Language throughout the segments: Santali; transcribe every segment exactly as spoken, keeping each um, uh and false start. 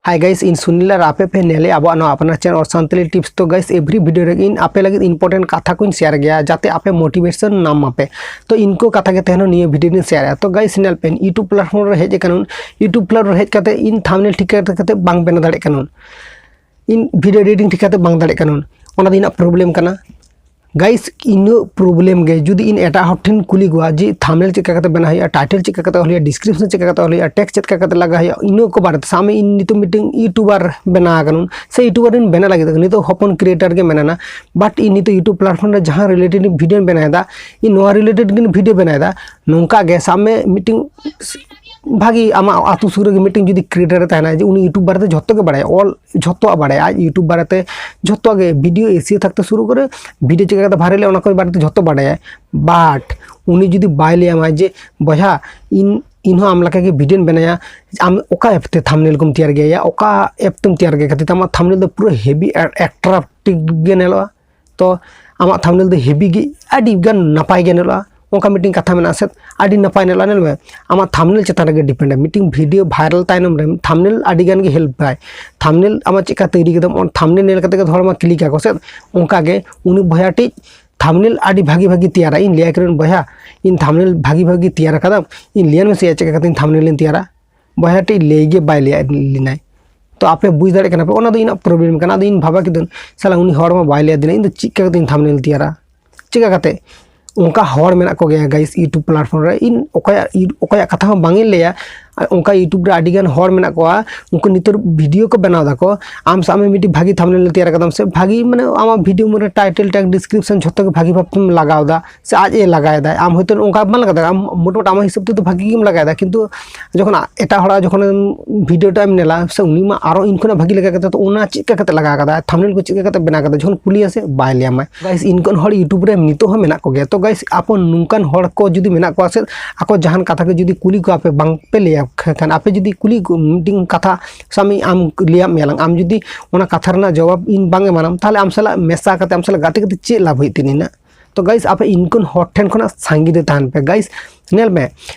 Hi guys, ᱤᱧ ᱥᱩᱱᱤᱞ ᱟᱨ ᱟᱯᱮ ᱯᱮ ᱧᱮᱞᱮᱫᱼᱟ ᱟᱵᱚᱣᱟᱜ ᱱᱚᱣᱟ ᱟᱯᱱᱟᱨ channel ᱥᱟᱱᱛᱟᱞᱤ tips᱾ ᱛᱚ guys, every video ᱨᱮᱜᱮ ᱤᱧ ᱟᱯᱮ ᱞᱟᱹᱜᱤᱫ important ᱠᱟᱛᱷᱟ ᱠᱚᱧ share ᱜᱮᱭᱟ, ᱡᱟᱛᱮ ᱟᱯᱮ motivation ᱧᱟᱢ ᱢᱟᱯᱮ᱾ ᱛᱚ ᱤᱱᱠᱩ ᱠᱟᱛᱷᱟ ᱜᱮ ᱛᱮᱦᱮᱧ ᱱᱤᱭᱟᱹ video ᱨᱤᱧ share ᱟ᱾ ᱛᱚ guys, ᱧᱮᱞ ᱯᱮ, YouTube platform ᱨᱮ ᱦᱮᱡ ᱟᱠᱟᱱᱟ, YouTube platform ᱨᱮ ᱦᱮᱡ ᱠᱟᱛᱮ ᱤᱧ thumbnail ᱴᱷᱤᱠ ᱠᱟᱛᱮ ᱵᱟᱝ ᱵᱮᱱᱟᱣ ᱫᱟᱲᱮᱭᱟᱜ ᱠᱟᱱᱟ, ᱤᱧ video editing ᱴᱷᱤᱠ ᱠᱟᱛᱮ ᱵᱟᱝ ᱫᱟᱲᱮᱭᱟᱜ ᱠᱟᱱᱟ, ᱚᱱᱟ ᱫᱚ ᱤᱧᱟᱹᱜ problem ᱠᱟᱱᱟ᱾ Guys, ᱤᱱᱟᱹ problem ᱜᱮ ᱡᱩᱫᱤ ᱤᱧ ᱮᱴᱟᱜ ᱦᱚᱲ ᱴᱷᱮᱱ ᱠᱩᱞᱤ ᱠᱚᱣᱟ ᱡᱮ thumbnail ᱪᱮᱫ ᱞᱮᱠᱟ ᱠᱟᱛᱮ ᱵᱮᱱᱟᱣ ᱦᱩᱭᱩᱜᱼᱟ, title ᱪᱮᱫ ᱞᱮᱠᱟ ᱠᱟᱛᱮ ᱚᱞ ᱦᱩᱭᱩᱜᱼᱟ, description ᱪᱮᱫ ᱞᱮᱠᱟ ᱠᱟᱛᱮ ᱚᱞ ᱦᱩᱭᱩᱜᱼᱟ, text ᱪᱮᱫ ᱞᱮᱠᱟ ᱠᱟᱛᱮ ᱞᱟᱜᱟᱣ ᱦᱩᱭᱩᱜᱼᱟ, ᱤᱱᱟᱹ ᱠᱚ ᱵᱟᱨᱮᱛᱮ᱾ ᱥᱟᱵ ᱢᱮ, ᱤᱧ ᱱᱤᱛᱚᱜ ᱢᱤᱫᱴᱮᱱ YouTuber ᱵᱮᱱᱟᱣ ᱟᱠᱟᱱᱟᱹᱧ ᱥᱮ YouTuber ᱤᱧ ᱵᱮᱱᱟᱣ ᱞᱟᱹᱜᱤᱫ, ᱱᱤᱛᱚᱜ ᱦᱚᱯᱚᱱ creator ᱜᱮ ᱢᱮᱱᱟᱜᱼᱟ, but ᱤᱧ ᱱᱤᱛᱚᱜ YouTube platform ᱨᱮ ᱡᱟᱦᱟᱸ related video ᱵᱮᱱᱟᱣ ᱮᱫᱟ, ᱤᱧ ᱱᱚᱣᱟ related ᱜᱮ video ᱵᱮᱱᱟᱣ ᱮᱫᱟ᱾ ᱱᱚᱝᱠᱟ ᱜᱮ ᱥᱟᱵ ᱢᱮ, ᱢᱤᱫᱴᱮᱱ ᱵᱷᱟᱜᱤ ᱟᱢᱟᱜ ᱟᱹᱛᱩ ᱥᱩᱨ ᱨᱮᱜᱮ ᱢᱤᱫᱴᱮᱱ ᱡᱩᱫᱤ creator ᱮ ᱛᱟᱦᱮᱱᱟ, ᱡᱮ ᱩᱱᱤ YouTube ᱵᱟᱨᱮᱛᱮ ᱡᱷᱚᱛᱚ ᱜᱮ ᱵᱟᱲᱟᱭᱟ, ᱚᱞ ᱡᱷᱚᱛᱚᱣᱟᱜ ᱵᱟᱲᱟᱭᱟ, ᱟᱡ YouTube ᱵᱟᱨᱮᱛᱮ ᱡᱷᱚᱛᱚᱣᱟᱜ ᱜᱮ, video ᱮᱥᱤᱭᱟ ᱛᱷᱟᱠᱛᱮ ᱥᱩᱨᱩ ᱠᱚᱨᱮ video ᱪᱮᱫ ᱞᱮᱠᱟ ᱠᱟᱛᱮ viral ᱚᱱᱟ ᱠᱚ ᱵᱟᱨᱮᱛᱮ ᱡᱷᱚᱛᱚ ᱵᱟᱲᱟᱭᱟ, but ᱩᱱᱤ ᱡᱩᱫᱤ ᱵᱟᱭ ᱞᱟᱹᱭ ᱟᱢᱟ ᱡᱮ, "ᱵᱚᱭᱦᱟ, ᱤᱧ ᱤᱧᱦᱚᱸ ᱟᱢ ᱞᱮᱠᱟᱜᱮ videoᱧ ᱵᱮᱱᱟᱭᱟ, ᱟᱢ ᱚᱠᱟ app ᱛᱮ thumbnail ᱠᱚᱢ ᱛᱮᱭᱟᱨ ᱜᱮᱭᱟ, ᱚᱠᱟ app ᱛᱮᱢ ᱛᱮᱭᱟᱨ ᱜᱮᱭᱟ, ᱠᱷᱟᱹᱛᱤᱨ ᱛᱮ ᱟᱢᱟᱜ thumbnail ᱫᱚ ᱯᱩᱨᱟᱹ heavy attractive ᱜᱮ ᱧᱮᱞᱚᱜᱼᱟ, ᱛᱚ ᱟᱢᱟᱜ thumbnail ᱫᱚ heavy ᱜᱮ ᱟᱹᱰᱤ ᱜᱟᱱ ᱱᱟᱯᱟᱭ ᱜᱮ ᱧᱮᱞᱚᱜᱼᱟ", ᱚᱱᱠᱟ ᱢᱤᱫᱴᱮᱱ ᱠᱟᱛᱷᱟ ᱢᱮᱱᱟᱜᱼᱟ ᱥᱮ, ᱟᱹᱰᱤ ᱱᱟᱯᱟᱭ ᱧᱮᱞᱚᱜᱼᱟ᱾ ᱧᱮᱞ ᱢᱮ, ᱟᱢᱟᱜ thumbnail ᱪᱮᱛᱟᱱ ᱨᱮᱜᱮ depend ᱟᱭ᱾ ᱢᱤᱫᱴᱮᱱ video viral ᱛᱟᱭᱱᱚᱢ ᱨᱮ thumbnail ᱟᱹᱰᱤ ᱜᱟᱱ ᱜᱮ help ᱟᱭ᱾ Thumbnail ᱟᱢᱟᱜ ᱪᱮᱫ ᱞᱮᱠᱟ ᱛᱳᱭᱨᱤ ᱠᱮᱫᱟᱢ, ᱚᱱᱟ thumbnail ᱧᱮᱞ ᱠᱟᱛᱮ ᱜᱮ ᱦᱚᱲ ᱢᱟ click ᱟᱠᱚ ᱥᱮ, ᱚᱱᱠᱟ ᱜᱮ ᱩᱱᱤ ᱵᱚᱭᱦᱟ ᱴᱤᱡ thumbnail ᱟᱹᱰᱤ ᱵᱷᱟᱹᱜᱤ ᱵᱷᱟᱹᱜᱤ ᱛᱮᱭᱟᱨᱟ᱾ ᱤᱧ ᱞᱟᱹᱭᱟᱭ ᱠᱟᱹᱱᱟᱹᱧ, "ᱵᱚᱭᱦᱟ, ᱤᱧ thumbnail ᱵᱷᱟᱹᱜᱤ ᱵᱷᱟᱹᱜᱤ ᱛᱮᱭᱟᱨ ᱟᱠᱟᱫᱟᱢ, ᱤᱧ ᱞᱟᱹᱭᱟᱹᱧ ᱢᱮᱥᱮ ᱪᱮᱫ ᱞᱮᱠᱟ ᱠᱟᱛᱮ ᱤᱧ thumbnail ᱤᱧ ᱛᱮᱭᱟᱨᱟ?" ᱵᱚᱭᱦᱟ ᱴᱤᱡ ᱞᱟᱹᱭ ᱜᱮ ᱵᱟᱭ ᱞᱟᱹᱭ ᱞᱮᱱᱟᱭ᱾ ᱛᱚ ᱟᱯᱮ ᱵᱩᱡᱽ ᱫᱟᱲᱮᱭᱟᱜ ᱠᱟᱱᱟ ᱯᱮ, ᱚᱱᱟ ᱫᱚ ᱤᱧᱟᱹᱜ problem ᱠᱟᱱᱟ᱾ ᱟᱫᱚ ᱤᱧ ᱵᱷᱟᱵᱟ ᱠᱤᱫᱟᱹᱧ, "ᱥᱟᱞᱟ, ᱩᱱᱤ ᱦᱚᱲ ᱢᱟ ᱵᱟᱭ ᱞᱟᱹᱭ ᱟᱹᱫᱤᱧᱟ, ᱤᱧ ᱫᱚ ᱪᱮᱫ ᱞᱮᱠᱟ ᱠᱟᱛᱮ ᱤᱧ thumbnail ᱛᱮᱭᱟᱨᱟ?" ᱪᱮᱠᱟ ᱠᱟᱛᱮ? ᱚᱱᱠᱟ ᱦᱚᱲ ᱢᱮᱱᱟᱜ ᱠᱚᱜᱮᱭᱟ guys, YouTube platform ᱨᱮ᱾ ᱤᱧ ᱚᱠᱚᱭᱟᱜ, ᱚᱠᱚᱭᱟᱜ ᱠᱟᱛᱷᱟ ᱦᱚᱸ ᱵᱟᱝ ᱤᱧ ᱞᱟᱹᱭᱟ, ᱟᱨ ᱚᱱᱠᱟ YouTube ᱨᱮ ᱟᱹᱰᱤ ᱜᱟᱱ ᱦᱚᱲ ᱢᱮᱱᱟᱜ ᱠᱚᱣᱟ, ᱩᱱᱠᱩ ᱱᱤᱛᱚᱜ video ᱠᱚ ᱵᱮᱱᱟᱣ ᱫᱟᱠᱚ᱾ ᱟᱢ ᱥᱟᱵ ᱢᱮ, ᱢᱤᱫᱴᱤᱡ ᱵᱷᱟᱹᱜᱤ thumbnail ᱛᱮᱭᱟᱨ ᱠᱟᱫᱟᱢ ᱥᱮ ᱵᱷᱟᱹᱜᱤ, ᱢᱟᱱᱮ, ᱟᱢᱟᱜ video ᱢᱟᱱᱮ title tag description ᱡᱷᱚᱛᱚ ᱜᱮ ᱵᱷᱟᱹᱜᱤ ᱵᱷᱟᱵ ᱛᱮᱢ ᱞᱟᱜᱟᱣ ᱮᱫᱟ, ᱥᱮ ᱟᱡ ᱮ ᱞᱟᱜᱟᱣ ᱮᱫᱟᱭ, ᱟᱢ ᱦᱚᱭᱛᱳ ᱚᱱᱠᱟ ᱵᱟᱢ ᱞᱟᱜᱟᱣ ᱫᱟᱲᱮᱭᱟᱜᱼᱟ, ᱟᱢ ᱢᱚᱴᱟᱢᱩᱴᱤ ᱟᱢᱟᱜ ᱦᱤᱥᱟᱹᱵ ᱛᱮᱫᱚ ᱵᱷᱟᱹᱜᱤ ᱜᱮᱢ ᱞᱟᱜᱟᱣ ᱮᱫᱟ, ᱠᱤᱱᱛᱩ ᱡᱚᱠᱷᱚᱱ ᱮᱴᱟᱜ ᱦᱚᱲᱟᱜ ᱡᱚᱠᱷᱚᱱ video ᱴᱟᱜ ᱮᱢ ᱧᱮᱞᱟ ᱥᱮ, ᱩᱱᱤ ᱢᱟ ᱟᱨᱚ ᱤᱧ ᱠᱷᱚᱱᱟᱜ ᱵᱷᱟᱹᱜᱤ ᱞᱟᱜᱟᱣ ᱠᱟᱫᱟ, ᱛᱚ ᱚᱱᱟ ᱪᱮᱫ ᱞᱮᱠᱟ ᱠᱟᱛᱮ ᱞᱟᱜᱟᱣ ᱠᱟᱫᱟ, thumbnail ᱠᱚ ᱪᱮᱫ ᱞᱮᱠᱟ ᱠᱟᱛᱮ ᱵᱮᱱᱟᱣ ᱠᱟᱫᱟ, ᱡᱚᱠᱷᱚᱱ ᱠᱩᱞᱤᱭᱟ ᱥᱮ ᱵᱟᱭ ᱞᱟᱹᱭᱟᱢᱟᱭ᱾ Guys, ᱤᱱᱠᱟᱱ ᱦᱚᱲ YouTube ᱨᱮ ᱱᱤᱛᱚᱜ ᱦᱚᱸ ᱢᱮᱱᱟᱜ ᱠᱚᱜᱮᱭᱟ᱾ ᱛᱚ guys, ᱟᱯᱚ ᱱᱚᱝᱠᱟᱱ ᱦᱚᱲ ᱠᱚ ᱡᱩᱫᱤ ᱢᱮᱱᱟᱜ ᱠᱚᱣᱟ ᱥᱮ, ᱟᱠᱚ ᱡᱟᱦᱟᱱ ᱠᱟᱛᱷᱟ ᱜᱮ ᱡᱩᱫᱤ ᱠᱩᱞᱤ ᱠᱚᱣᱟ ᱯᱮ, ᱵᱟᱝ ᱯᱮ ᱞᱟᱹᱭᱟ ᱠᱷᱟᱱ, ᱟᱯᱮ ᱡᱩᱫᱤ ᱠᱩᱞᱤ ᱠᱚ ᱢᱤᱫᱴᱤᱱ ᱠᱟᱛᱷᱟ, ᱥᱟᱵ ᱢᱮ ᱟᱢ ᱞᱟᱹᱭᱟᱢ ᱢᱮᱭᱟᱞᱟᱝ, ᱟᱢ ᱡᱩᱫᱤ ᱚᱱᱟ ᱠᱟᱛᱷᱟ ᱨᱮᱱᱟᱜ ᱡᱚᱵᱟᱵ ᱤᱧ ᱵᱟᱝ ᱮᱢᱟᱱᱟᱢ, ᱛᱟᱦᱚᱞᱮ ᱟᱢ ᱥᱟᱞᱟᱜ ᱢᱮᱥᱟ ᱠᱟᱛᱮ, ᱟᱢ ᱥᱟᱞᱟᱜ ᱜᱟᱛᱮ ᱠᱟᱛᱮ ᱪᱮᱫ ᱞᱟᱵᱷ ᱦᱩᱭᱩᱜ ᱛᱤᱧᱟᱹ ᱤᱧᱟᱹᱜ? ᱛᱚ guys, ᱟᱯᱮ ᱤᱱᱠᱟᱱ ᱦᱚᱲ ᱴᱷᱮᱱ ᱠᱷᱚᱱᱟᱜ ᱥᱟᱺᱜᱤᱧ ᱨᱮ ᱛᱟᱦᱮᱱ ᱯᱮ guys᱾ ᱧᱮᱞ ᱢᱮ,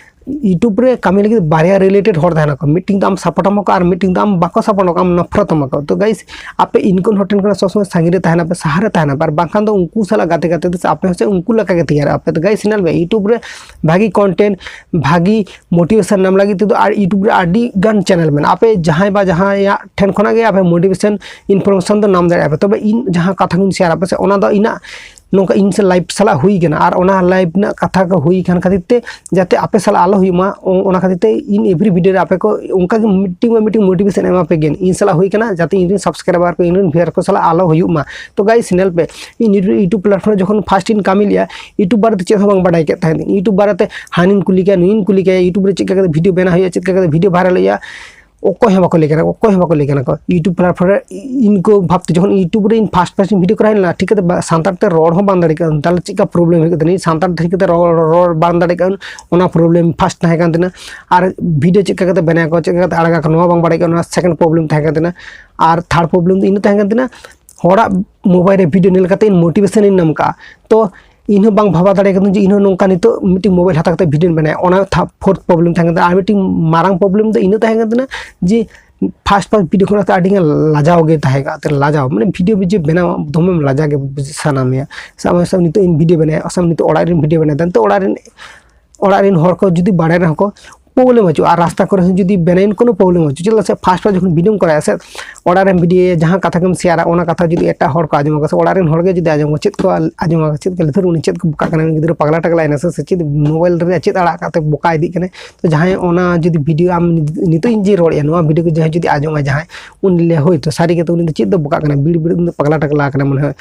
YouTube ᱨᱮ ᱠᱟᱹᱢᱤ ᱞᱟᱹᱜᱤᱫ ᱵᱟᱨᱭᱟ ᱨᱤᱞᱮᱴᱮᱰ ᱦᱚᱲ ᱛᱟᱦᱮᱱᱟᱠᱚ, ᱢᱤᱫᱴᱤᱝ ᱫᱚ ᱟᱢ ᱥᱟᱯᱳᱨᱴ ᱟᱢᱟᱠᱚ ᱟᱨ ᱢᱤᱫᱴᱤᱝ ᱫᱚ ᱟᱢ ᱵᱟᱠᱚ ᱥᱟᱯᱳᱨᱴ ᱟᱢᱟ, ᱟᱢ ᱱᱚᱯᱷᱨᱚᱛ ᱟᱢᱟᱠᱚ᱾ ᱛᱚ ᱜᱟᱭᱤᱥ, ᱟᱯᱮ ᱤᱱᱠᱟᱱ ᱦᱚᱲ ᱴᱷᱮᱱ ᱠᱷᱚᱱᱟᱜ ᱥᱚᱵ ᱥᱚᱢᱚᱭ ᱥᱟᱺᱜᱤᱧ ᱨᱮ ᱛᱟᱦᱮᱱᱟ ᱯᱮ, ᱥᱟᱦᱟ ᱨᱮ ᱛᱟᱦᱮᱱᱟ ᱯᱮ, ᱟᱨ ᱵᱟᱝᱠᱷᱟᱱ ᱫᱚ ᱩᱱᱠᱩ ᱥᱟᱞᱟᱜ ᱜᱟᱛᱮ ᱜᱟᱛᱮ ᱛᱮ ᱟᱯᱮ ᱦᱚᱸ ᱥᱮ ᱩᱱᱠᱩ ᱞᱮᱠᱟ ᱜᱮ ᱛᱮᱭᱟᱨᱚᱜᱼᱟ ᱯᱮ᱾ ᱛᱚ ᱜᱟᱭᱤᱥ, ᱧᱮᱞ ᱯᱮ, YouTube ᱨᱮ ᱵᱷᱟᱜᱤ ᱠᱚᱱᱴᱮᱱᱴ, ᱵᱷᱟᱜᱤ ᱢᱳᱴᱤᱵᱷᱮᱥᱚᱱ ᱧᱟᱢ ᱞᱟᱹᱜᱤᱫ ᱛᱮᱫᱚ ᱟᱨ YouTube ᱨᱮ ᱟᱹᱰᱤ ᱜᱟᱱ ᱪᱮᱱᱮᱞ ᱢᱮᱱᱟᱜᱼᱟ᱾ ᱟᱯᱮ ᱡᱟᱦᱟᱸᱭ ᱵᱟ ᱡᱟᱦᱟᱸᱭᱟᱜ ᱴᱷᱮᱱ ᱠᱷᱚᱱᱟᱜ ᱜᱮ ᱟᱯᱮ ᱢᱳᱴᱤᱵᱷᱮᱥᱚᱱ ᱤᱱᱯᱷᱚᱨᱢᱮᱥᱚᱱ ᱫᱚ ᱧᱟᱢ ᱫᱟᱲᱮᱭᱟᱜᱼᱟ ᱯᱮ᱾ ᱛᱚᱵᱮ ᱤᱧ ᱡᱟᱦᱟᱸ ᱠᱟᱛᱷᱟ ᱠᱚᱧ ᱥᱮᱭᱟᱨ ᱟᱯᱮ ᱥᱮ, ᱚᱱᱟ ᱫᱚ ᱤᱧᱟᱹᱜ ᱱᱚᱝᱠᱟ ᱤᱧ ᱥᱮ ᱞᱟᱭᱤᱯᱷ ᱥᱟᱞᱟᱜ ᱦᱩᱭ ᱠᱟᱱᱟ, ᱟᱨ ᱚᱱᱟ ᱞᱟᱭᱤᱯᱷ ᱨᱮᱱᱟᱜ ᱠᱟᱛᱷᱟ ᱠᱚ ᱦᱩᱭ ᱠᱟᱱ ᱠᱷᱟᱹᱛᱤᱨ ᱛᱮ ᱡᱟᱛᱮ ᱟᱯᱮ ᱥᱟᱞᱟᱜ ᱟᱞᱚ ᱦᱩᱭᱩᱜ ᱢᱟ, ᱚ-, ᱚᱱᱟ ᱠᱷᱟᱹᱛᱤᱨ ᱛᱮ ᱤᱧ ᱮᱵᱷᱨᱤ ᱵᱷᱤᱰᱤᱭᱳ ᱨᱮ ᱟᱯᱮ ᱠᱚ ᱚᱱᱠᱟ ᱜᱮ ᱢᱤᱫᱴᱤᱝ ᱵᱟ ᱢᱤᱫᱴᱤᱝ ᱢᱳᱴᱤᱵᱷᱮᱥᱚᱱ ᱮᱢᱟ ᱯᱮ ᱜᱮᱭᱟᱹᱧ᱾ ᱤᱧ ᱥᱟᱞᱟᱜ ᱦᱩᱭ ᱠᱟᱱᱟ, ᱡᱟᱛᱮ ᱤᱧ ᱨᱮᱱ ᱥᱟᱵᱥᱠᱨᱟᱭᱵᱟᱨ ᱠᱚ, ᱤᱧ ᱨᱮᱱ ᱵᱷᱤᱭᱩᱣᱟᱨ ᱠᱚ ᱥᱟᱞᱟᱜ ᱟᱞᱚ ᱦᱩᱭᱩᱜ ᱢᱟ᱾ ᱛᱚ ᱜᱟᱭᱤᱥ, ᱧᱮᱞ ᱯᱮ, ᱤᱧ YouTube ᱯᱞᱟᱴᱯᱷᱚᱨᱢ ᱨᱮ ᱡᱚᱠᱷᱚᱱ ᱯᱷᱟᱥᱴ ᱤᱧ ᱠᱟᱹᱢᱤ ᱞᱮᱜᱼᱟ, YouTube ᱵᱟᱨᱮᱛᱮ ᱪᱮᱫ ᱦᱚᱸ ᱵᱟᱝ ᱵᱟᱰᱟᱭ ᱠᱮᱫ ᱛᱟᱦᱮᱸᱫ᱾ YouTube ᱵᱟᱨᱮᱛᱮ ᱦᱟᱹᱱᱤᱧ ᱠᱩᱞᱤ ᱠᱮᱭᱟ, ᱱᱩᱭᱤᱧ ᱠᱩᱞᱤ ᱠᱮᱭᱟ, YouTube ᱨᱮ ᱪᱮᱫ ᱞᱮᱠᱟ ᱠᱟᱛᱮ ᱵᱷᱤᱰᱤᱭᱳ ᱵᱮᱱᱟᱣ ᱦᱩᱭᱩᱜᱼᱟ, ᱪᱮᱫ ᱞᱮᱠᱟ ᱠᱟᱛᱮ ᱵᱷᱤᱰᱤᱭᱳ ᱵᱷᱟᱭᱨᱟᱞ ᱦᱩᱭᱩᱜᱼᱟ, ᱚᱠᱚᱭ ᱦᱚᱸ ᱵᱟᱠᱚ ᱞᱟᱹᱭ ᱠᱟᱱᱟ, ᱚᱠᱚᱭ ᱦᱚᱸ ᱵᱟᱠᱚ ᱞᱟᱹᱭ ᱠᱟᱱᱟ ᱠᱚ᱾ YouTube ᱯᱞᱟᱴᱯᱷᱚᱨᱢ ᱨᱮ ᱤᱧ ᱠᱚ ᱵᱷᱟᱵᱽᱛᱮ ᱡᱚᱠᱷᱚᱱ YouTube ᱨᱮ ᱤᱧ ᱯᱷᱟᱥᱴ ᱯᱷᱟᱥᱴ ᱤᱧ ᱵᱷᱤᱰᱤᱭᱳ ᱠᱚᱨᱟᱣ ᱞᱮᱱᱟ, ᱴᱷᱤᱠ ᱠᱟᱛᱮ ᱵᱟ-, ᱥᱟᱱᱛᱟᱲ ᱛᱮ ᱨᱚᱲ ᱦᱚᱸ ᱵᱟᱝ ᱫᱟᱲᱮ ᱠᱟᱜᱼᱟ, ᱛᱟᱦᱚᱞᱮ ᱪᱮᱫ ᱞᱮᱠᱟ ᱯᱨᱚᱵᱞᱮᱢ ᱦᱩᱭᱩᱜ ᱠᱟᱱᱟ? ᱤᱧ ᱥᱟᱱᱛᱟᱲ ᱴᱷᱤᱠ ᱠᱟᱛᱮ ᱨᱚᱲ, ᱨᱚᱲ ᱵᱟᱝ ᱫᱟᱲᱮ ᱠᱟᱜᱼᱟ, ᱚᱱᱟ ᱯᱨᱚᱵᱞᱮᱢ ᱯᱷᱟᱥᱴ ᱛᱟᱦᱮᱸ ᱠᱟᱱ ᱛᱤᱧᱟᱹ᱾ ᱟᱨ ᱵᱷᱤᱰᱤᱭᱳ ᱪᱮᱫ ᱞᱮᱠᱟ ᱠᱟᱛᱮ ᱵᱮᱱᱟᱣ ᱠᱚ, ᱪᱮᱫ ᱞᱮᱠᱟ ᱠᱟᱛᱮ ᱟᱲᱟᱜᱟ ᱠᱚ, ᱱᱚᱣᱟ ᱵᱟᱝ ᱵᱟᱲᱟᱭ ᱠᱟᱱᱟ, ᱱᱚᱣᱟ ᱥᱮᱠᱮᱱᱰ ᱯᱨᱚᱵᱞᱮᱢ ᱛᱟᱦᱮᱸ ᱠᱟᱱ ᱛᱤᱧᱟᱹ᱾ ᱟᱨ ᱛᱷᱟᱨᱰ ᱯᱨᱚᱵᱞᱮᱢ ᱫᱚ ᱤᱧ ᱫᱚ ᱛᱟᱦᱮᱸ ᱠᱟᱱ ᱛᱤᱧᱟᱹ, ᱦᱚᱲᱟᱜ ᱢᱳᱵᱟᱭᱤᱞ ᱨᱮ ᱵᱷᱤᱰᱤᱭᱳ ᱧᱮᱞ ᱠᱟᱛᱮ ᱤᱧ ᱢᱳᱴᱤᱵᱷᱮᱥᱚᱱ ᱤᱧ ᱧᱟᱢ ᱠᱟᱜᱼᱟ᱾ ᱛᱚ ᱤᱧ ᱦᱚᱸ ᱵᱟᱝ ᱵᱷᱟᱵᱟ ᱫᱟᱲᱮ ᱠᱟᱹᱫᱟᱹᱧ ᱡᱮ ᱤᱧ ᱦᱚᱸ ᱱᱚᱝᱠᱟ ᱱᱤᱛᱚᱜ ᱢᱤᱫᱴᱤᱡ ᱢᱳᱵᱟᱭᱤᱞ ᱦᱟᱛᱟᱣ ᱠᱟᱛᱮ ᱵᱷᱤᱰᱤᱭᱳᱧ ᱵᱮᱱᱟᱣᱟ᱾ ᱚᱱᱟ ᱛᱷᱟ-, ᱯᱷᱳᱨᱛᱷ ᱯᱨᱚᱵᱞᱮᱢ ᱛᱟᱦᱮᱸ ᱠᱟᱱ ᱛᱤᱧᱟᱹ᱾ ᱟᱨ ᱢᱤᱫᱴᱤᱡ ᱢᱟᱨᱟᱝ ᱯᱨᱚᱵᱞᱮᱢ ᱫᱚ ᱤᱧ ᱫᱚ ᱛᱟᱦᱮᱸ ᱠᱟᱱ ᱛᱤᱧᱟᱹ ᱡᱮ ᱯᱷᱟᱥᱴ ᱯᱷᱟᱥᱴ ᱵᱷᱤᱰᱤᱭᱳ ᱠᱷᱚᱱᱟᱜ ᱛᱚ ᱟᱹᱰᱤ ᱜᱟᱱ ᱞᱟᱡᱟᱣ ᱜᱮ ᱛᱟᱦᱮᱸ ᱠᱟᱱᱟ᱾ ᱛᱚ ᱞᱟᱡᱟᱣ, ᱢᱟᱱᱮ, ᱵᱷᱤᱰᱤᱭᱳ ᱡᱮ ᱵᱮᱱᱟᱣ ᱫᱚᱢᱮᱢ ᱞᱟᱡᱟᱣ ᱜᱮ ᱵᱩᱡ-, ᱥᱟᱱᱟ ᱢᱮᱭᱟ᱾ ᱥᱟᱵ ᱢᱮ, ᱥᱟᱵ ᱱᱤᱛᱚᱜ ᱤᱧ ᱵᱷᱤᱰᱤᱭᱳ ᱵᱮᱱᱟᱣᱟ, ᱥᱟᱵ ᱱᱤᱛᱚᱜ ᱚᱲᱟᱜ ᱨᱮᱱ ᱵᱷᱤᱰᱤᱭᱳ ᱵᱮᱱᱟᱣ ᱫᱟ, ᱱᱤᱛᱚᱜ ᱚᱲᱟᱜ ᱨᱮᱱ, ᱚᱲᱟᱜ ᱨᱮᱱ ᱦᱚᱲ ᱠᱚ ᱡᱩᱫᱤ ᱵᱟᱲᱟᱭ ᱨᱮᱦᱚᱸ ᱠᱚ, ᱯᱨᱚᱵᱞᱮᱢ ᱵᱟᱹᱪᱩᱜᱼᱟ᱾ ᱟᱨ ᱨᱟᱥᱛᱟ ᱠᱚᱨᱮ ᱦᱚᱸ ᱡᱩᱫᱤ ᱵᱮᱱᱟᱣᱮᱱ, ᱠᱳᱱᱳ ᱯᱨᱚᱵᱞᱮᱢ ᱵᱟᱹᱪᱩᱜᱼᱟ᱾ ᱪᱮᱫᱟᱜ ᱥᱮ ᱯᱷᱟᱥᱴ ᱯᱷᱟᱥᱴ ᱡᱚᱠᱷᱚᱱ ᱵᱷᱤᱰᱤᱭᱳᱢ ᱠᱚᱨᱟᱣᱟ ᱥᱮ, ᱚᱲᱟᱜ ᱨᱮᱱ ᱵᱷᱤᱰᱤᱭᱳ ᱡᱟᱦᱟᱸ ᱠᱟᱛᱷᱟ ᱜᱮᱢ ᱥᱮᱭᱟᱨᱟ, ᱚᱱᱟ ᱠᱟᱛᱷᱟ ᱡᱩᱫᱤ ᱮᱴᱟᱜ ᱦᱚᱲ ᱠᱚ ᱟᱸᱡᱚᱢᱟ ᱥᱮ, ᱚᱲᱟᱜ ᱨᱮᱱ ᱦᱚᱲ ᱜᱮ ᱡᱩᱫᱤ ᱟᱸᱡᱚᱢᱟ, ᱪᱮᱫ ᱠᱚ ᱟᱸᱡᱚᱢᱟ, ᱪᱮᱫ ᱠᱚ ᱞᱟᱹᱭᱟ, "ᱩᱱᱤ ᱪᱮᱫ ᱠᱚ ᱵᱚᱠᱟᱜ ᱠᱟᱱᱟ, ᱩᱱᱤ ᱜᱤᱫᱽᱨᱟᱹ ᱯᱟᱜᱽᱞᱟ ᱴᱟᱜᱽᱞᱟ ᱮᱱᱟ ᱥᱮ, ᱥᱮ ᱪᱮᱫ ᱢᱳᱵᱟᱭᱤᱞ ᱨᱮ ᱪᱮᱫ ᱟᱲᱟᱜ ᱠᱟᱛᱮ ᱵᱚᱠᱟ ᱤᱫᱤᱜ ᱠᱟᱱᱟᱭ?" ᱛᱚ ᱡᱟᱦᱟᱸᱭ ᱚᱱᱟ ᱡᱩᱫᱤ ᱵᱷᱤᱰᱤᱭᱳ ᱟᱢ ᱱᱤᱛᱚᱜ ᱤᱧ ᱡᱮ ᱨᱚᱲᱮᱫᱼᱟ, ᱱᱚᱣᱟ ᱵᱷᱤᱰᱤᱭᱳ ᱠᱚ ᱡᱟᱦᱟᱸᱭ ᱡᱩᱫᱤ ᱟᱸᱡᱚᱢᱟ ᱡᱟᱦᱟᱸᱭ, ᱩᱱᱤ ᱞᱟᱹᱭᱟ, "ᱦᱳᱭ ᱛᱚ, ᱥᱟᱹᱨᱤ ᱜᱮᱛᱚ, ᱩᱱᱤ ᱫᱚ ᱪᱮᱫ ᱫᱚ ᱵᱚᱠᱟᱜ ᱠᱟᱱᱟ, ᱵᱤᱲ ᱵᱤᱲ ᱩᱱᱤ ᱫᱚ ᱯᱟᱜᱽᱞᱟ ᱴᱟᱜᱽᱞᱟ ᱠᱟᱱᱟ ᱢᱚᱱᱮ ᱦᱚᱭ᱾"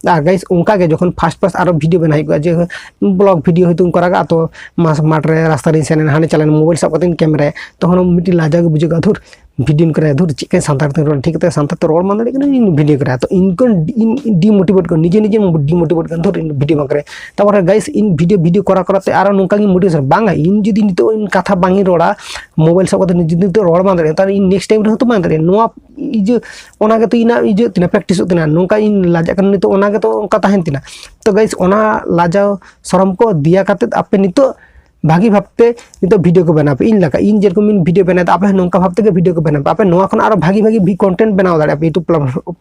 ᱟᱨ ᱜᱟᱭᱤᱥ, ᱚᱱᱠᱟ ᱜᱮ ᱡᱚᱠᱷᱚᱱ ᱯᱷᱟᱥᱴ ᱯᱷᱟᱥᱴ ᱟᱨᱚ ᱵᱷᱤᱰᱤᱭᱳ ᱵᱮᱱᱟᱣ ᱦᱩᱭ ᱠᱚᱜᱼᱟ, ᱡᱮ ᱵᱞᱚᱜ ᱵᱷᱤᱰᱤᱭᱳ ᱦᱚᱭᱛᱳ ᱠᱚᱨᱟᱣᱟ, ᱛᱚ ᱢᱟᱥ-, ᱢᱟᱴᱷ ᱨᱮ ᱨᱟᱥᱛᱟ ᱨᱤᱧ ᱥᱮᱱ ᱮᱱᱟ, ᱦᱟᱸᱰᱮ ᱪᱟᱞᱟᱣ ᱮᱱᱟ, ᱢᱳᱵᱟᱭᱤᱞ ᱥᱟᱵ ᱠᱟᱛᱮᱧ ᱠᱮᱢᱮᱨᱟᱭᱟ, ᱛᱚᱠᱷᱚᱱ ᱢᱤᱫᱴᱤᱡ ᱞᱟᱡᱟᱣ ᱜᱮ ᱵᱩᱡᱷᱟᱹᱜᱼᱟ, "ᱫᱷᱩᱨ, ᱵᱷᱤᱰᱤᱭᱳᱧ ᱠᱚᱨᱟᱣᱟ, ᱫᱷᱩᱨ, ᱪᱮᱫ ᱠᱟᱧ ᱥᱟᱱᱛᱟᱲ ᱛᱮᱧ ᱨᱚᱲ, ᱱᱤᱛᱚᱜ ᱤᱧ ᱵᱷᱤᱰᱤᱭᱳ ᱠᱚᱨᱟᱣᱟ᱾" ᱛᱚ ᱤᱧ ᱠᱚ, ᱤᱧ ᱰᱤᱢᱳᱴᱤᱵᱷᱮᱴ ᱠᱚᱣᱟ, ᱱᱤᱡᱮ ᱱᱤᱡᱮ ᱰᱤᱢᱳᱴᱤᱵᱷᱮᱴ ᱠᱚᱣᱟ, "ᱫᱷᱩᱨ, ᱤᱧ ᱵᱷᱤᱰᱤᱭᱳ ᱵᱟᱝ ᱠᱚᱨᱟᱣᱟ᱾" ᱛᱟᱨᱯᱚᱨᱮ ᱜᱟᱭᱤᱥ, ᱤᱧ ᱵᱷᱤᱰᱤᱭᱳ, ᱵᱷᱤᱰᱤᱭᱳ ᱠᱚᱨᱟᱣ ᱠᱚᱨᱟᱣ ᱛᱮ ᱟᱨᱚ ᱱᱚᱝᱠᱟ ᱜᱮ ᱢᱳᱴᱤᱵᱷᱮᱥᱚᱱ, ᱵᱟᱝᱟ, ᱤᱧ ᱡᱩᱫᱤ ᱱᱤᱛᱚᱜ ᱤᱧ ᱠᱟᱛᱷᱟ ᱵᱟᱝ ᱤᱧ ᱨᱚᱲᱟ, ᱢᱳᱵᱟᱭᱤᱞ ᱥᱟᱵ ᱠᱟᱛᱮ ᱡᱩᱫᱤ ᱱᱤᱛᱚᱜ ᱨᱚᱲ ᱵᱟᱝ ᱫᱟᱲᱮᱭᱟᱜᱼᱟ, ᱛᱟᱦᱚᱞᱮ ᱤᱧ ᱱᱮᱠᱥᱴ ᱴᱟᱭᱤᱢ ᱨᱮᱦᱚᱸ ᱛᱚ ᱵᱟᱝ ᱫᱟᱲᱮᱭᱟᱜᱼᱟ᱾ ᱱᱚᱣᱟ ᱤᱭᱟᱹ, ᱚᱱᱟ ᱜᱮᱛᱚ ᱤᱧᱟᱹᱜ ᱤᱭᱟᱹ ᱛᱤᱧᱟ, ᱯᱨᱮᱠᱴᱤᱥᱚᱜ ᱛᱤᱧᱟ᱾ ᱱᱚᱝᱠᱟ ᱤᱧ ᱞᱟᱡᱟᱜ ᱠᱟᱱᱟ ᱱᱤᱛᱚᱜ, ᱚᱱᱟ ᱜᱮᱛᱚ ᱚᱱᱠᱟ ᱛᱟᱦᱮᱱ ᱛᱤᱧᱟ᱾ ᱛᱚ ᱜᱟᱭᱤᱥ, ᱚᱱᱟ ᱞᱟᱡᱟᱣ ᱥᱚᱨᱚᱢ ᱠᱚ ᱫᱮᱭᱟ ᱠᱟᱛᱮᱫ ᱟᱯᱮ ᱱᱤᱛᱚᱜ ᱵᱷᱟᱹᱜᱤ ᱵᱷᱟᱵᱛᱮ ᱱᱤᱛᱚᱜ ᱵᱷᱤᱰᱤᱭᱳ ᱠᱚ ᱵᱮᱱᱟᱣ ᱯᱮ᱾ ᱤᱧ ᱞᱮᱠᱟ, ᱤᱧ ᱡᱮᱨᱚᱠᱚᱢ ᱤᱧ ᱵᱷᱤᱰᱤᱭᱳ ᱵᱮᱱᱟᱣ ᱮᱫᱟ, ᱟᱯᱮ ᱦᱚᱸ ᱱᱚᱝᱠᱟ ᱵᱷᱟᱵ ᱛᱮᱜᱮ ᱵᱷᱤᱰᱤᱭᱳ ᱠᱚ ᱵᱮᱱᱟᱣ ᱯᱮ᱾ ᱟᱯᱮ ᱱᱚᱣᱟ ᱠᱷᱚᱱ ᱟᱨᱚ ᱵᱷᱟᱹᱜᱤ ᱵᱷᱟᱹᱜᱤ ᱠᱚᱱᱴᱮᱱᱴ ᱵᱮᱱᱟᱣ ᱫᱟᱲᱮᱭᱟᱜᱼᱟ ᱯᱮ ᱭᱩᱴᱩᱵᱽ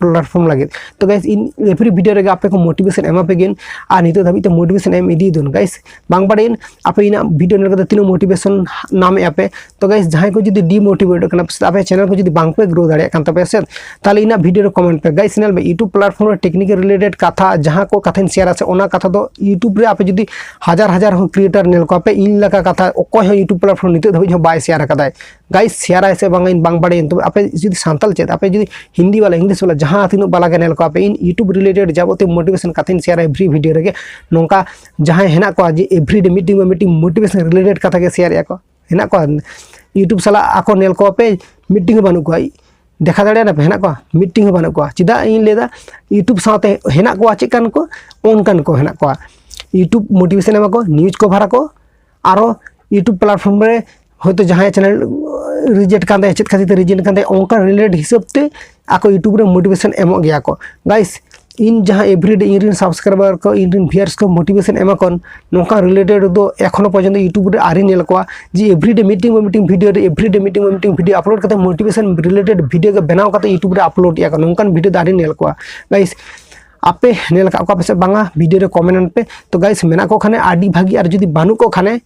ᱯᱞᱟᱴᱯᱷᱚᱨᱢ ᱞᱟᱹᱜᱤᱫ᱾ ᱛᱚ ᱜᱟᱭᱥ, ᱤᱧ ᱮᱵᱷᱨᱤ ᱵᱷᱤᱰᱤᱭᱳ ᱨᱮᱜᱮ ᱟᱯᱮ ᱠᱚ ᱢᱳᱴᱤᱵᱷᱮᱥᱚᱱ ᱮᱢᱟ ᱯᱮ ᱜᱮᱭᱟᱹᱧ, ᱟᱨ ᱱᱤᱛᱚᱜ ᱫᱷᱟᱹᱵᱤᱡ ᱛᱮ ᱢᱳᱴᱤᱵᱷᱮᱥᱚᱱ ᱮᱢ ᱤᱫᱤᱭᱮᱫ ᱫᱚ ᱜᱟᱭᱥ, ᱵᱟᱝ ᱵᱟᱲᱟᱭᱟᱹᱧ ᱟᱯᱮ ᱤᱧᱟᱹᱜ ᱵᱷᱤᱰᱤᱭᱳ ᱧᱮᱞ ᱠᱟᱛᱮ ᱛᱤᱱᱟᱹᱜ ᱢᱳᱴᱤᱵᱷᱮᱥᱚᱱ ᱧᱟᱢᱮᱫᱼᱟ ᱯᱮ᱾ ᱛᱚ ᱜᱟᱭᱥ, ᱡᱟᱦᱟᱸᱭ ᱠᱚ ᱡᱩᱫᱤ ᱰᱤᱢᱳᱴᱤᱵᱷᱮᱴᱚᱜ ᱠᱟᱱᱟ ᱯᱮ, ᱟᱯᱮ ᱪᱮᱱᱮᱞ ᱠᱚ ᱡᱩᱫᱤ ᱵᱟᱝ ᱯᱮ ᱜᱨᱳ ᱫᱟᱲᱮᱭᱟᱜ ᱠᱟᱱ ᱛᱟᱯᱮᱭᱟ ᱥᱮ, ᱛᱟᱦᱚᱞᱮ ᱤᱧᱟᱹᱜ ᱵᱷᱤᱰᱤᱭᱳ ᱨᱮ ᱠᱚᱢᱮᱱᱴ ᱯᱮ᱾ ᱜᱟᱭᱥ, ᱧᱮᱞ ᱢᱮ, ᱭᱩᱴᱩᱵᱽ ᱯᱞᱟᱴᱯᱷᱚᱨᱢ ᱨᱮ ᱴᱮᱠᱱᱤᱠᱮᱞ ᱨᱤᱞᱮᱴᱮᱰ ᱠᱟᱛᱷᱟ ᱡᱟᱦᱟᱸ ᱠᱚ ᱠᱟᱛᱷᱟᱧ ᱥᱮᱭᱟᱨᱟ ᱥᱮ, ᱚᱱᱟ ᱠᱟᱛᱷᱟ ᱫᱚ ᱭᱩᱴᱩᱵᱽ ᱨᱮ ᱟᱯᱮ ᱡᱩᱫᱤ ᱦᱟᱡᱟᱨ ᱦᱟᱡᱟᱨ ᱦᱚᱸ ᱠᱨᱤᱭᱮᱴᱟᱨ ᱧᱮᱞ ᱠᱚᱣᱟ ᱯᱮ, ᱤᱧ ᱞᱮᱠᱟ ᱠᱟᱛᱷᱟ ᱚᱠᱚᱭ ᱦᱚᱸ ᱭᱩᱴᱩᱵᱽ ᱯᱞᱟᱴᱯᱷᱚᱨᱢ ᱱᱤᱛᱚᱜ ᱫᱷᱟᱹᱵᱤᱡ ᱦᱚᱸ ᱵᱟᱭ ᱥᱮᱭᱟᱨ ᱟᱠᱟᱫᱟᱭ᱾ ᱜᱟᱭᱥ, ᱥᱮᱭᱟᱨᱟᱭ ᱥᱮ ᱵᱟᱝᱟ ᱤᱧ ᱵᱟᱝ ᱵᱟᱲᱟᱭᱟᱹᱧ, ᱛᱚᱵᱮ ᱟᱯᱮ ᱡᱩᱫᱤ ᱥᱟᱱᱛᱟᱲ ᱪᱮᱫ, ᱟᱯᱮ ᱡᱩᱫᱤ ᱦᱤᱱᱫᱤ ᱵᱟᱞᱟ, ᱤᱝᱞᱤᱥ ᱵᱟᱞᱟ, ᱡᱟᱦᱟᱸ ᱛᱤᱱᱟᱹᱜ ᱵᱟᱞᱟ ᱜᱮ ᱧᱮᱞ ᱠᱚᱣᱟ ᱯᱮ, ᱤᱧ ᱭᱩᱴᱩᱵᱽ ᱨᱤᱞᱮᱴᱮᱰ ᱡᱟᱵᱚᱛᱤᱭᱚ ᱢᱳᱴᱤᱵᱷᱮᱥᱚᱱ ᱠᱟᱛᱷᱟᱧ ᱥᱮᱭᱟᱨᱟ ᱮᱵᱷᱨᱤ ᱵᱷᱤᱰᱤᱭᱳ ᱨᱮᱜᱮ᱾ ᱱᱚᱝᱠᱟ ᱡᱟᱦᱟᱸᱭ ᱦᱮᱱᱟᱜ ᱠᱚᱣᱟ ᱡᱮ ᱮᱵᱷᱨᱤᱰᱮ ᱢᱤᱫᱴᱤᱝ ᱵᱟ ᱢᱤᱫᱴᱤᱝ ᱢᱳᱴᱤᱵᱷᱮᱥᱚᱱ ᱨᱤᱞᱮᱴᱮᱰ ᱠᱟᱛᱷᱟ ᱜᱮ ᱥᱮᱭᱟᱨᱮᱜᱼᱟ ᱠᱚ, ᱦᱮᱱᱟᱜ ᱠᱚᱣᱟ ᱭᱩᱴᱩᱵᱽ ᱥᱟᱞᱟᱜ ᱟᱠᱚ ᱧᱮᱞ ᱠᱚᱣᱟ ᱯᱮ, ᱢᱤᱫᱴᱤᱝ ᱦᱚᱸ ᱵᱟᱹᱱᱩᱜ ᱠᱚᱣᱟ᱾ ᱫᱮᱠᱷᱟ ᱫᱟᱲᱮᱭᱟᱜᱼᱟ ᱯᱮ, ᱦᱮᱱᱟᱜ ᱠᱚᱣᱟ? ᱢᱤᱫᱴᱤᱝ ᱦᱚᱸ ᱵᱟᱹᱱᱩᱜ ᱠᱚᱣᱟ᱾ ᱪᱮᱫᱟᱜ ᱤᱧ ᱞᱟᱹᱭᱫᱟ, ᱭᱩᱴᱩᱵᱽ ᱥᱟᱶᱛᱮ ᱦᱮᱱᱟᱜ ᱠᱚᱣᱟ ᱪᱮᱫ ᱠᱟᱱ ᱠᱚ, ᱚᱱᱠᱟᱱ ᱠᱚ ᱦᱮᱱᱟᱜ ᱠᱚᱣᱟ᱾ ᱭᱩᱴᱩᱵᱽ ᱢᱳᱴᱤᱵᱷᱮᱥᱚᱱ ᱮᱢᱟ ᱠᱚ, ᱱᱤᱭᱩᱡᱽ ᱠᱚᱵᱷᱟᱨ ᱟᱠᱚ, ᱟᱨᱚ ᱭᱩᱴᱩᱵᱽ ᱯᱞᱟᱴᱯᱷᱚᱨᱢ ᱨᱮ ᱦᱚᱭᱛᱳ ᱡᱟᱦᱟᱸᱭ ᱪᱮᱱᱮᱞ ᱨᱤᱡᱮᱠᱴ ᱠᱟᱱ ᱛᱟᱭᱟ, ᱪᱮᱫ ᱠᱷᱟᱹᱛᱤᱨ ᱛᱮ ᱨᱤᱡᱮᱠᱴ ᱠᱟᱱ ᱛᱟᱭᱟ, ᱚᱱᱠᱟ ᱨᱤᱞᱮᱴᱮᱰ ᱦᱤᱥᱟᱹᱵ ᱛᱮ ᱟᱠᱚ ᱭᱩᱴᱩᱵᱽ ᱨᱮ ᱢᱳᱴᱤᱵᱷᱮᱥᱚᱱ ᱮᱢᱚᱜ ᱜᱮᱭᱟ ᱠᱚ᱾ ᱜᱟᱭᱥ, ᱤᱧ ᱡᱟᱦᱟᱸ ᱮᱵᱷᱨᱤᱰᱮ ᱤᱧ ᱨᱮᱱ ᱥᱟᱵᱥᱠᱨᱟᱭᱵᱟᱨ ᱠᱚ, ᱤᱧ ᱨᱮᱱ ᱵᱷᱤᱭᱟᱨᱥ ᱠᱚ ᱢᱳᱴᱤᱵᱷᱮᱥᱚᱱ ᱮᱢᱟ ᱠᱚ, ᱱᱚᱝᱠᱟ ᱨᱤᱞᱮᱴᱮᱰ ᱫᱚ ᱮᱠᱷᱚᱱᱳ ᱯᱚᱨᱡᱚᱱᱛᱚ ᱭᱩᱴᱩᱵᱽ ᱨᱮ ᱟᱹᱣᱨᱤ ᱧᱮᱞ ᱠᱚᱣᱟ ᱡᱮ ᱮᱵᱷᱨᱤᱰᱮ ᱢᱤᱫᱴᱤᱝ ᱵᱟ ᱢᱤᱫᱴᱤᱝ ᱵᱷᱤᱰᱤᱭᱳ ᱨᱮ, ᱮᱵᱷᱨᱤᱰᱮ ᱢᱤᱫᱴᱤᱝ ᱵᱟ ᱢᱤᱫᱴᱤᱝ ᱵᱷᱤᱰᱤᱭᱳ ᱟᱯᱞᱳᱰ ᱠᱟᱛᱮ ᱢᱳᱴᱤᱵᱷᱮᱥᱚᱱ ᱨᱤᱞᱮᱴᱮᱰ ᱵᱷᱤᱰᱤᱭᱳ ᱜᱮ ᱵᱮᱱᱟᱣ ᱠᱟᱛᱮ ᱭᱩᱴᱩᱵᱽ ᱨᱮ ᱟᱯᱞᱳᱰ ᱮᱫᱼᱟ ᱠᱚ, ᱱᱚᱝᱠᱟᱱ ᱵᱷᱤᱰᱤᱭᱳ ᱫᱚ ᱟᱹᱣᱨᱤ ᱧᱮᱞ ᱠᱚᱣᱟ᱾ ᱜᱟᱭᱥ, ᱟᱯᱮ ᱧᱮᱞ ᱟᱠᱟᱫ ᱠᱚᱣᱟ ᱯᱮ ᱥᱮ ᱵᱟᱝᱟ? ᱵᱷᱤᱰᱤᱭᱳ ᱨᱮ ᱠᱚᱢᱮᱱᱴ ᱯᱮ᱾ ᱛᱚ ᱜᱟᱭᱥ, ᱢᱮᱱᱟᱜ ᱠᱚ ᱠᱷᱟᱱᱮ ᱟᱹᱰᱤ ᱵᱷᱟᱹᱜᱤ, ᱟᱨ ᱡᱩᱫᱤ ᱵᱟᱹᱱᱩᱜ ᱠᱚ ᱠᱷᱟᱱᱮ,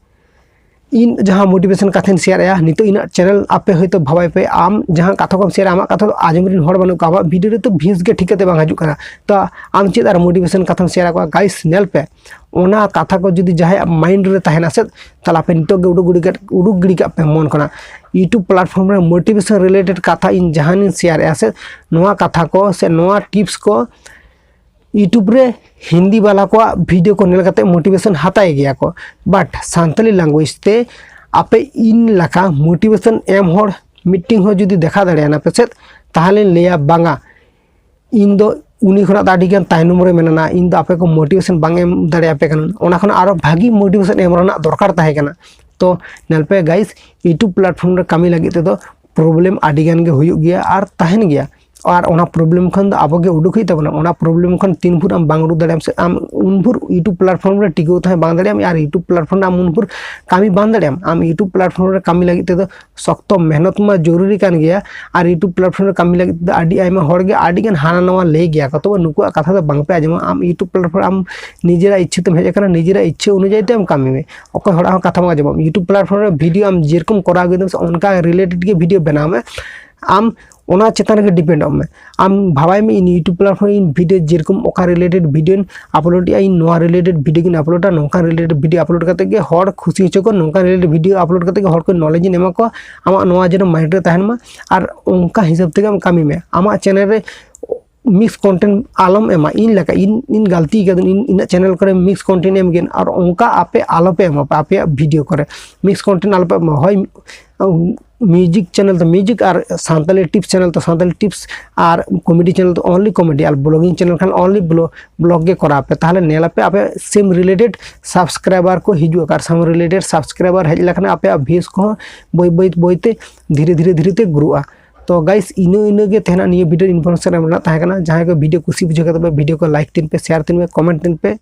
ᱤᱧ ᱡᱟᱦᱟᱸ ᱢᱳᱴᱤᱵᱷᱮᱥᱚᱱ ᱠᱟᱛᱷᱟᱧ ᱥᱮᱭᱟᱨᱮᱜᱼᱟ ᱱᱤᱛᱚᱜ, ᱤᱧᱟᱹᱜ ᱪᱮᱱᱮᱞ ᱟᱯᱮ ᱦᱚᱭᱛᱳ ᱵᱷᱟᱵᱟᱭ ᱯᱮ, ᱟᱢ ᱡᱟᱦᱟᱸ ᱠᱟᱛᱷᱟ ᱠᱚᱢ ᱥᱮᱭᱟᱨᱟ, ᱟᱢᱟᱜ ᱠᱟᱛᱷᱟ ᱫᱚ ᱟᱸᱡᱚᱢ ᱨᱮᱱ ᱦᱚᱲ ᱵᱟᱹᱱᱩᱜ ᱠᱚᱣᱟ, ᱟᱢᱟᱜ ᱵᱷᱤᱰᱤᱭᱳ ᱨᱮ ᱛᱚ ᱵᱷᱤᱭᱩᱡᱽ ᱜᱮ ᱴᱷᱤᱠ ᱠᱟᱛᱮ ᱵᱟᱝ ᱦᱤᱡᱩᱜ ᱠᱟᱱᱟ, ᱛᱚ ᱟᱢ ᱪᱮᱫ ᱟᱨ ᱢᱳᱴᱤᱵᱷᱮᱥᱚᱱ ᱠᱟᱛᱷᱟᱢ ᱥᱮᱭᱟᱨ ᱟᱠᱚᱣᱟ? ᱜᱟᱭᱥ, ᱧᱮᱞ ᱯᱮ, ᱚᱱᱟ ᱠᱟᱛᱷᱟ ᱠᱚ ᱡᱩᱫᱤ ᱡᱟᱦᱟᱸᱭᱟᱜ ᱢᱟᱭᱤᱱᱰ ᱨᱮ ᱛᱟᱦᱮᱱᱟ ᱥᱮ, ᱛᱟᱦᱚᱞᱮ ᱟᱯᱮ ᱱᱤᱛᱚᱜ ᱜᱮ ᱩᱰᱩᱠ ᱜᱤᱰᱤ ᱠᱟᱜ, ᱩᱰᱩᱠ ᱜᱤᱰᱤ ᱠᱟᱜ ᱯᱮ ᱢᱚᱱ ᱠᱷᱚᱱᱟᱜ᱾ ᱭᱩᱴᱩᱵᱽ ᱯᱞᱟᱴᱯᱷᱚᱨᱢ ᱨᱮ ᱢᱳᱴᱤᱵᱷᱮᱥᱚᱱ ᱨᱤᱞᱮᱴᱮᱰ ᱠᱟᱛᱷᱟ ᱤᱧ ᱡᱟᱦᱟᱱᱤᱧ ᱥᱮᱭᱟᱨᱮᱜᱼᱟ ᱥᱮ, ᱱᱚᱣᱟ ᱠᱟᱛᱷᱟ ᱠᱚ ᱥᱮ ᱱᱚᱣᱟ ᱴᱤᱯᱥ ᱠᱚ ᱭᱩᱴᱩᱵᱽ ᱨᱮ ᱦᱤᱱᱫᱤ ᱵᱟᱞᱟ ᱠᱚᱣᱟᱜ ᱵᱷᱤᱰᱤᱭᱳ ᱠᱚ ᱧᱮᱞ ᱠᱟᱛᱮ ᱢᱳᱴᱤᱵᱷᱮᱥᱚᱱ ᱦᱟᱛᱟᱭ ᱜᱮᱭᱟ ᱠᱚ, ᱵᱟᱴ ᱥᱟᱱᱛᱟᱞᱤ ᱞᱮᱝᱜᱩᱭᱮᱡᱽ ᱛᱮ ᱟᱯᱮ ᱤᱧ ᱞᱮᱠᱟ ᱢᱳᱴᱤᱵᱷᱮᱥᱚᱱ ᱮᱢ ᱦᱚᱲ ᱢᱤᱫᱴᱤᱝ ᱦᱚᱸ ᱡᱩᱫᱤ ᱫᱮᱠᱷᱟ ᱫᱟᱲᱮᱭᱟᱜᱼᱟ ᱯᱮ ᱥᱮ, ᱛᱟᱦᱚᱞᱮᱧ ᱞᱟᱹᱭᱟ ᱵᱟᱝᱟ, ᱤᱧ ᱫᱚ ᱩᱱᱤ ᱠᱷᱚᱱᱟᱜ ᱫᱚ ᱟᱹᱰᱤ ᱜᱟᱱ ᱛᱟᱭᱱᱚᱢ ᱨᱮ ᱢᱮᱱᱟᱜᱼᱟ, ᱤᱧ ᱫᱚ ᱟᱯᱮ ᱠᱚ ᱢᱳᱴᱤᱵᱷᱮᱥᱚᱱ ᱵᱟᱝ ᱮᱢ ᱫᱟᱲᱮᱭᱟᱯᱮ ᱠᱟᱱᱟ, ᱚᱱᱟ ᱠᱷᱚᱱᱟᱜ ᱟᱨᱚ ᱵᱷᱟᱹᱜᱤ ᱢᱳᱴᱤᱵᱷᱮᱥᱚᱱ ᱮᱢ ᱨᱮᱱᱟᱜ ᱫᱚᱨᱠᱟᱨ ᱛᱟᱦᱮᱸ ᱠᱟᱱᱟ᱾ ᱛᱚ ᱧᱮᱞ ᱯᱮ ᱜᱟᱭᱤᱥ, ᱭᱩᱴᱩᱵᱽ ᱯᱞᱟᱴᱯᱷᱚᱨᱢ ᱨᱮ ᱠᱟᱹᱢᱤ ᱞᱟᱹᱜᱤᱫ ᱛᱮᱫᱚ ᱯᱨᱚᱵᱞᱮᱢ ᱟᱹᱰᱤ ᱜᱟᱱ ᱜᱮ ᱦᱩᱭᱩᱜ ᱜᱮᱭᱟ ᱟᱨ ᱛᱟᱦᱮᱱ ᱜᱮᱭᱟ᱾ ᱟᱨ ᱚᱱᱟ problem ᱠᱷᱚᱱ ᱫᱚ ᱟᱵᱚ ᱜᱮ ᱩᱰᱩᱠ ᱦᱩᱭᱩᱜ ᱛᱟᱵᱚᱱᱟ᱾ ᱚᱱᱟ problem ᱠᱷᱚᱱ ᱛᱤᱱ ᱵᱷᱳᱨ ᱟᱢ ᱵᱟᱝ ᱩᱰᱩᱠ ᱫᱟᱲᱮᱭᱟᱜᱼᱟᱢ ᱥᱮ ᱟᱢ ᱩᱱ ᱵᱷᱳᱨ YouTube platform ᱨᱮ ᱴᱤᱠᱟᱹᱣ ᱛᱟᱦᱮᱸ ᱵᱟᱝ ᱫᱟᱲᱮᱭᱟᱜᱼᱟᱢ, ᱟᱨ YouTube platform ᱨᱮ ᱟᱢ ᱩᱱ ᱵᱷᱳᱨ ᱠᱟᱹᱢᱤ ᱵᱟᱝ ᱫᱟᱲᱮᱭᱟᱜᱼᱟᱢ᱾ ᱟᱢ YouTube platform ᱨᱮ ᱠᱟᱹᱢᱤ ᱞᱟᱹᱜᱤᱫ ᱛᱮᱫᱚ ᱥᱚᱠᱛᱚ ᱢᱮᱦᱱᱚᱛ ᱢᱟ ᱡᱚᱨᱩᱨᱤ ᱠᱟᱱ ᱜᱮᱭᱟ, ᱟᱨ YouTube platform ᱨᱮ ᱠᱟᱹᱢᱤ ᱞᱟᱹᱜᱤᱫ ᱛᱮᱫᱚ ᱟᱹᱰᱤ ᱟᱭᱢᱟ ᱦᱚᱲ ᱜᱮ ᱟᱹᱰᱤ ᱜᱟᱱ ᱦᱟᱱᱟ ᱱᱟᱣᱟ ᱞᱟᱹᱭ ᱜᱮᱭᱟ ᱠᱚ, ᱛᱚᱵᱮ ᱱᱩᱠᱩᱣᱟᱜ ᱠᱟᱛᱷᱟ ᱫᱚ ᱵᱟᱝ ᱯᱮ ᱟᱸᱡᱚᱢᱟ᱾ ᱟᱢ YouTube platform ᱟᱢ ᱱᱤᱡᱮᱨᱟᱜ ᱤᱪᱪᱷᱟᱹ ᱛᱮᱢ ᱦᱮᱡ ᱟᱠᱟᱱᱟ, ᱱᱤᱡᱮᱨᱟᱜ ᱤᱪᱪᱷᱟᱹ ᱚᱱᱩᱡᱟᱭᱤ ᱛᱮ ᱟᱢ ᱠᱟᱹᱢᱤ ᱢᱮ, ᱚᱠᱚᱭ ᱦᱚᱲᱟᱜ ᱦᱚᱸ ᱠᱟᱛᱷᱟ ᱵᱟᱝ ᱟᱸᱡᱚᱢᱟ᱾ YouTube platform ᱨᱮ video ᱟᱢ ᱡᱮᱨᱚᱠᱚᱢ ᱠᱚᱨᱟᱣ ᱟᱹᱜᱩᱭ ᱫᱟᱢ ᱥᱮ ᱚᱱᱠᱟ related ᱜᱮ video ᱵᱮᱱᱟᱣ ᱢᱮ᱾ ᱟᱢ ᱚᱱᱟ ᱪᱮᱛᱟᱱ ᱨᱮᱜᱮ depend ᱚᱜ ᱢᱮ᱾ ᱟᱢ ᱵᱷᱟᱵᱟᱭ ᱢᱮ, ᱤᱧ YouTube platform ᱤᱧ video ᱡᱮᱨᱚᱠᱚᱢ ᱚᱠᱟ related video ᱤᱧ upload ᱮᱜᱼᱟ, ᱤᱧ ᱱᱚᱣᱟ related video ᱜᱤᱧ upload ᱟ, ᱱᱚᱝᱠᱟᱱ related video upload ᱠᱟᱛᱮ ᱜᱮ ᱦᱚᱲ ᱠᱷᱩᱥᱤ ᱦᱚᱪᱚ ᱠᱚᱣᱟ, ᱱᱚᱝᱠᱟᱱ related video upload ᱠᱟᱛᱮ ᱜᱮ ᱦᱚᱲ ᱠᱚ knowledge ᱤᱧ ᱮᱢᱟ ᱠᱚᱣᱟ᱾ ᱟᱢᱟᱜ ᱱᱚᱣᱟ ᱡᱮᱱᱚ mind ᱨᱮ ᱛᱟᱦᱮᱱ ᱢᱟ, ᱟᱨ ᱚᱱᱠᱟ ᱦᱤᱥᱟᱹᱵ ᱛᱮᱜᱮ ᱟᱢ ᱠᱟᱹᱢᱤ ᱢᱮ᱾ ᱟᱢᱟᱜ channel ᱨᱮ mix content ᱟᱞᱚᱢ ᱮᱢᱟ᱾ ᱤᱧ ᱞᱮᱠᱟ, ᱤᱧ ᱤᱧ ᱜᱟᱹᱞᱛᱤ ᱠᱟᱫᱟᱹᱧ, ᱤᱧ ᱤᱧᱟᱹᱜ channel ᱠᱚᱨᱮ mix content ᱮᱢ ᱜᱮᱭᱟ, ᱟᱨ ᱚᱱᱠᱟ ᱟᱯᱮ ᱟᱞᱚᱯᱮ ᱮᱢᱟ ᱟᱯᱮᱭᱟᱜ video ᱠᱚᱨᱮ mix content ᱟᱞᱚᱯᱮ ᱮᱢᱟ᱾ ᱦᱳᱭ, music channel ᱫᱚ music, ᱟᱨ ᱥᱟᱱᱛᱟᱲᱤ tips channel ᱫᱚ ᱥᱟᱱᱛᱟᱲᱤ tips, ᱟᱨ comedy channel ᱫᱚ only comedy, ᱟᱨ vlogging channel ᱠᱷᱟᱱ only vlog, vlog ᱜᱮ ᱠᱚᱨᱟᱣ ᱯᱮ᱾ ᱛᱟᱦᱚᱞᱮ ᱧᱮᱞ ᱟᱯᱮ, ᱟᱯᱮ same related subscriber ᱠᱚ ᱦᱤᱡᱩᱜᱼᱟ, ᱟᱨ same related subscriber ᱦᱮᱡ ᱞᱮᱠᱷᱟᱱ ᱟᱯᱮᱭᱟᱜ views ᱠᱚᱦᱚᱸ ᱵᱟᱹᱭ ᱵᱟᱹᱭ ᱵᱟᱹᱭᱛᱮ ᱫᱷᱤᱨᱮ ᱫᱷᱤᱨᱮ ᱫᱷᱤᱨᱮ ᱛᱮ ᱜᱨᱳᱜᱼᱟ᱾ ᱛᱚ guys, ᱤᱱᱟᱹ ᱤᱱᱟᱹ ᱜᱮ ᱛᱟᱦᱮᱱᱟ ᱱᱤᱭᱟᱹ video information ᱮᱢ ᱨᱮᱱᱟᱜ ᱛᱟᱦᱮᱸ ᱠᱟᱱᱟ᱾ ᱡᱟᱦᱟᱸᱭ ᱠᱚ video ᱠᱩᱥᱤ ᱵᱩᱡᱷᱟᱹᱣ ᱠᱟᱛᱮ ᱯᱮ video ᱠᱚ like ᱛᱤᱧ ᱯᱮ, share ᱛᱤᱧ ᱯᱮ, comment ᱛᱤᱧ ᱯᱮ,